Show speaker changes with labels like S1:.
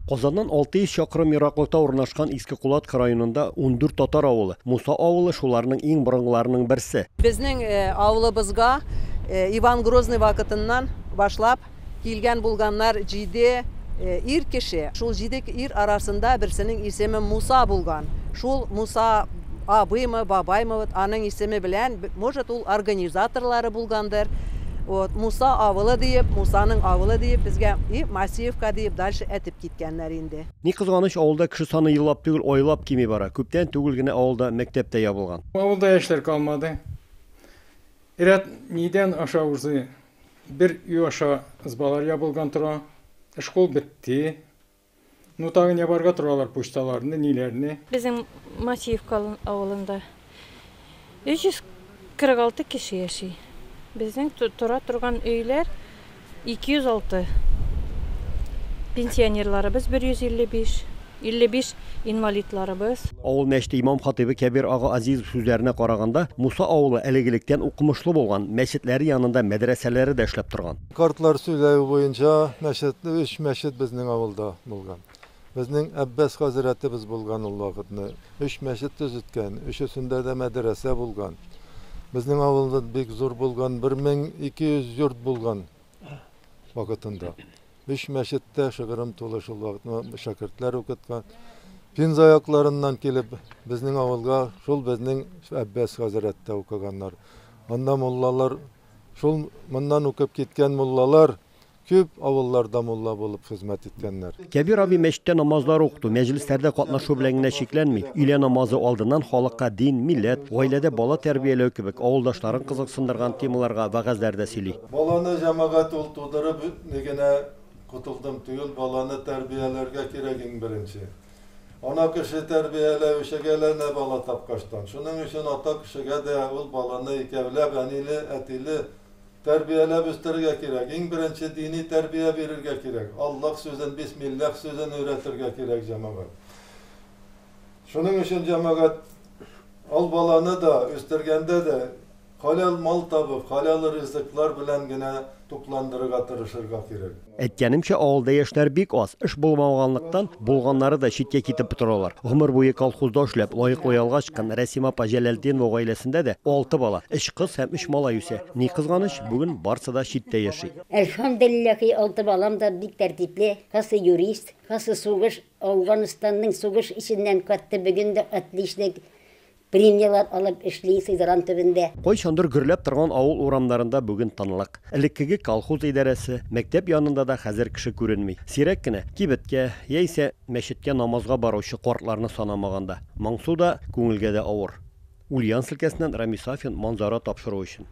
S1: Казаннан 600 чакрым ераклыкта урнашкан Иске Кулатка районында 14 татар авылы. Муса авылы шуларның иң борынгыларының берсе.
S2: Безнең авылыбызга Иван Грозный вакытыннан башлап килгән булганнар 7 ир кеше. Шул 7 ир арасында берсенең исеме Муса булган. Шул Муса абыймы, бабаймы, вот аның исеме белән, может, ул организаторлары булгандыр. Вот, Муса авылы диеп, Мусаның авылы диеп безгә и Масиевка диеп дальше әтеп киткәннәр инде.
S1: Ни кызганыч, авылда кеше саны еллап түгел, айлап кими бара. Күптән түгел генә авылда мәктәп тә ябылган.
S3: Авылда яшьләр калмады. Ряд нидән аша узды? Бер өй аша ызбалар ябылган тора. Школ бетте. Ну, тагын ябарга торалар почталарны, ниләрне.
S4: Безнең Масиевка авылында 346 кеше яши. Безнең тора торган өйләр 206. Пенсионерларыбыз 155, 55 инвалидларыбыз.
S1: Авыл мәчете имам-хатыйбы Кәбир ага Азизов сүзләренә караганда, Муса авылы элек-электән укымышлы булган, мәчетләре янында мәдрәсәләре дә эшләп торган.
S5: Картлар сөйләве буенча, мәчет, өч мәчет безнең авылда булган. Безнең Әббәс хәзрәтебез булган ул вакытны. Өч мәчет төзеткән, өчесендә дә мәдрәсә булган. Безнең авылда бик зур булган, 1200 йорт булган вакытында. Өч мәчеттә шыгрым тулы шул вакытны шәкертләр укыткан. Пенза якларыннан килеп, безнең авылга шул безнең Әббәс хәзрәттә укыганнар. Анда муллалар, шул моннан укып киткән муллалар күп авылларда мулла булып хезмәт иткәннәр.
S1: Кәбир абый мәчеттә намазлар укыту, мәҗлесләрдә катнашу белән генә чикләнми. Өйлә намазы алдыннан халыкка дин, милләт, гаиләдә бала тәрбияләү кебек авылдашларын кызыксындырган темаларга вәгазьләр дә сөйли.
S5: Баланы җәмәгать ул тудырып ни генә котылдым түгел, баланы тәрбияләргә кирәк иң беренче. Ана кеше тәрбияләүчегә ләнә бала тапкачтан. Шуның өчен ата кешегә дә ул баланы икәүләп, әниле, әтиле тәрбияләп үстерергә кирәк. Иң беренче дини тәрбия бирергә кирәк. Аллаһ сүзен, бисмилләх сүзен өйрәтергә кирәк җәмәгать. Шуның өчен җәмәгать ал баланы да үстергәндә дә халал мал табып, халал ризыклар белән генә тукландырырга тырышырга кирәк.
S1: Әйткәнемчә, авылда яшьләр бик аз. Эш булмаганлыктан, булганнары да читкә китеп торалар. Гомер буе колхозда эшләп, лаеклы ялга чыккан Рәсимә апа Җәләлтдинова гаиләсендә дә 6 бала, 3 кыз һәм 3 малай үсә. Ни кызганыч, бүген барсы да читтә яши.
S6: Әлхәмдүлилләһи, 6 балам да бик тәртипле. Касы юрист, касы сугыш, Ауганстанның сугыш эченнән кайтты, бүген дә отличник премиялар алып эшли Сызран төбендә.
S1: Кайчандыр гөрләп торган авыл урамнарында бүген тынлык. Элеккеге колхоз идарәсе, мәктәп янында да хәзер кеше күренми. Сирәк кенә кибеткә, яисә мәчеткә намазга баручы картларны санамаганда. Моңсу да, күңелгә дә авыр. Ульяновск өлкәсеннән Рамис Сафин, Манзара тапшыруы өчен.